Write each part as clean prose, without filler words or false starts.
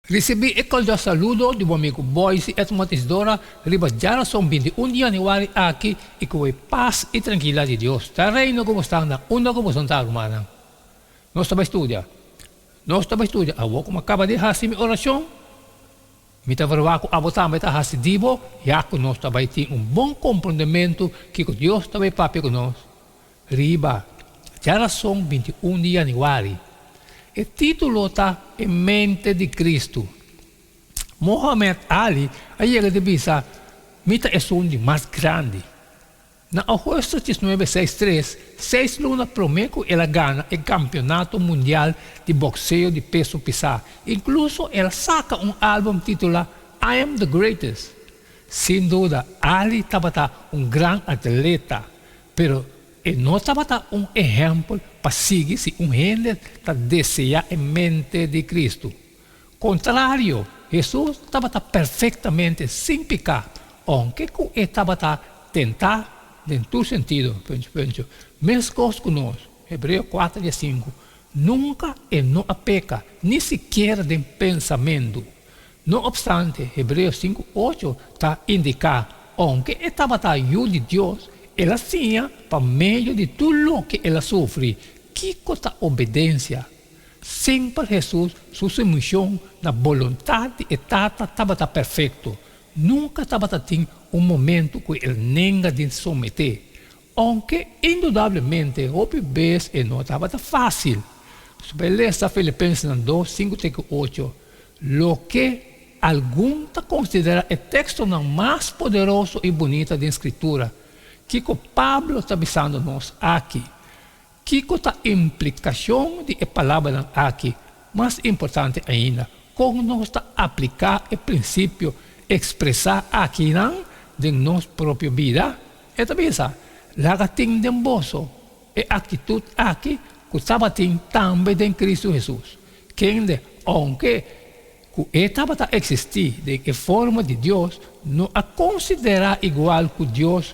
Risibí e kordial saludo di bo amigu Boyce Edmond Isidora riba djarason 21 di yanüari aki i ku e pas i trankilidat di Dios ta reina ku bo stan na unda ku bo son ta, rumannan. Nos ta bai studia. Nos ta bai studia. Awor ku mi a kaba di hasi mi orashon, mi ta verwagt ku abo tambe ta hasi di bo, ya ku nos ta bai tin un bon komprondementu kiko Dios ta bai papia ku nos riba djarason 21 di yanüari. E título ta E Mente di Kristu. Mohamed Ali a yega di bisa, Mi ta esun di mas grandi. Na ougùstùs 1963, seis luna promé ku el a gana e kampeonato mundial di bòkseo di peso pisá, inkluso el a saka un álbum titulá I Am The Greatest. Sin duda, Ali tabata un gran atleta, pero e no tabata un ehèmpel pa sigui si un hende ta deseá e mente di Kristu. Kontrario, Hesus tabata perfektamente sin piká, ounke ku e tabata tentá den tur sentido, punto punto, meskos ku nos, Hebreo kuater diesinku. Nunka e no a peka, ni sikiera den pensamentu. No opstante, Hebreo sinku ocho ta indiká, ounke e tabata Yu di Dios, el a siña pa medio di tur loke el a sufri kiko ta obedensia. Semper Hesus su sumishon na boluntat di e Tata tabata perfekto. Nunka tabata tin un momentu ku el nenga di someté. Ounke indudablemente hopi bes e no tabata fásil. Nos bai lesa Filipensenan dos, sinku te ku ocho, loke algun ta konsiderá e tekstonan mas poderoso i bunita den Skritura. Kiko Pablo ta bisando nos aki? Kiko ta implikashon di e palabranan aki? Mas importante ainda, kon nos ta apliká e prinsipio ekspresá akinan den nos propio bida? E ta bisa, Laga tin den boso e aktitut aki ku tabatin tambe den Kristu Hesus, kende, ounke ku e tabata eksistí den e forma di Dios, no a konsiderá igual ku Dios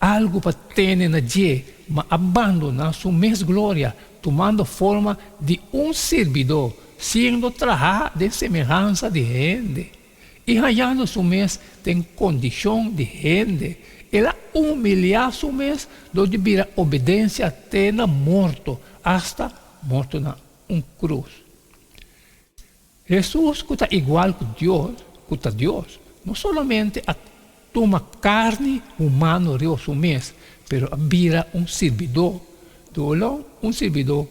algu pa tene na dje, ma a bandoná su mes gloria, tumando forma di un sirbidó, siendo trahá den semehansa di hende, i hañando su mes den kondishon di hende, el a humiliá su mes dor di bira obedensia te na morto, asta morto na un krus. Hesus ku ta igual ku Dios, ku ta Dios, no solamente a tuma karni humano riba su mes, pero a bira un sirbidó, doulon, un sirbidó,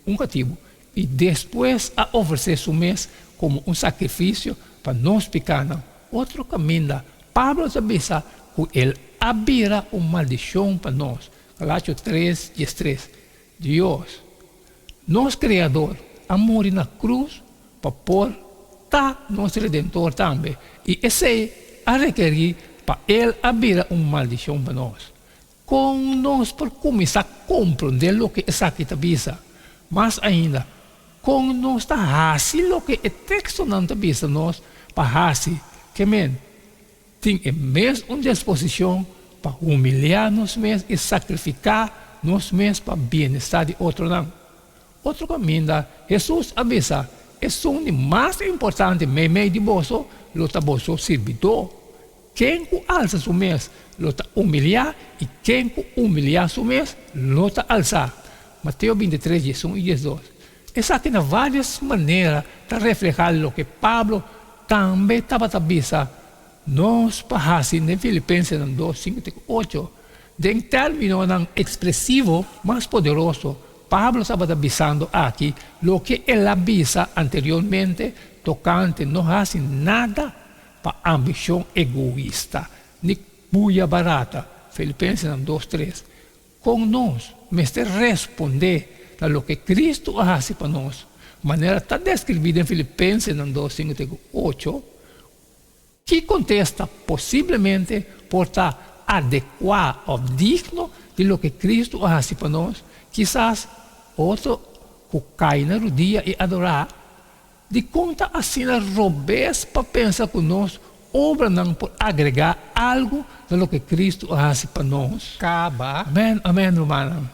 un katibu, i despues a ofresé su mes komo un sakrifisio pa nos pikánan. Otro kaminda, Pablo ta bisa ku el a bira un maldishon pa nos, Galacio tres, diestres. Dios, nos Kreador, a muri na krus pa por ta nos Redentor tambe, i esei a rekerí pa El a bira un maldishon pa nos. Kon nos por kuminsá komprondé loke esaki ta bisa? Mas ainda, kon nos ta hasi loke e tekstonan ta bisa nos pa hasi? Ke men, Tin e mes un disposishon pa humiliá nos mes i sakrifiká nos mes pa bienestar di otronan. Otro kaminda, Hesus a bisa, Esun di mas importante meimei di boso lo ta boso sirbidó. Ken ku alsa su mes lo ta humiliá, i ken ku humiliá su mes lo ta alsá. Mateo 23, 11 i 12. Esaki na vários manera ta reflehá loke Pablo tambe tabata bisa nos pa hasi den Filipensenan dos, sinku te ku ocho. Den términonan ekspresivo mas poderoso, Pablo tabata bisando aki loke el a bisa anteriormente tokante no hasi nada pa ambishon egoista ni buya barata, Filipensenan dos, tres. Kon nos mester respondé na loke Kristu a hasi pa nos, manera ta deskribí den Filipensenan dos, sinku te ku ocho? Ki kontesta posiblemente por ta adekuá òf digno di loke Kristu a hasi pa nos? Kisas otro ku kai na rudia i adorá Dikon ta asina robes pa pensa ku nos obranan por agregá algu na loke Kristu a hasi pa nos? Kaba. Amèn, amèn, rumannan.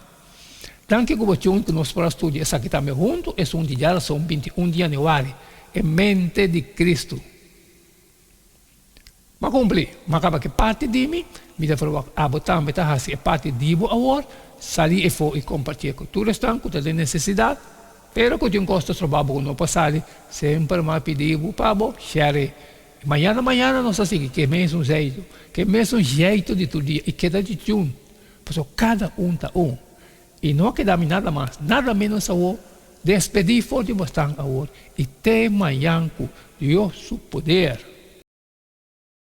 Danki ku bo tjun ku nos por a studia esaki tambe huntu esun di djarason 21 di yanüari. E mente di Cristo. M'a cumpli, m'a caba cu e parti di mi, mi ta verwacht abo tambe ta haci e parti di bo awor, sali efo y compartié cu tur esnan cu ta den necesidad, pero cu tin un cos ta stroba bo cu no por sali, semper m'a pidi bo pa bo share. Mañana mañana nos ta sigui cu e mesun zeitu, cu e mesun jeito di tur dia y keda di tune, pasobra cada un ta un. I no a keda mi nada mas, nada menos awor, despedí for di bosnan awor i te mañan ku Dios su poder.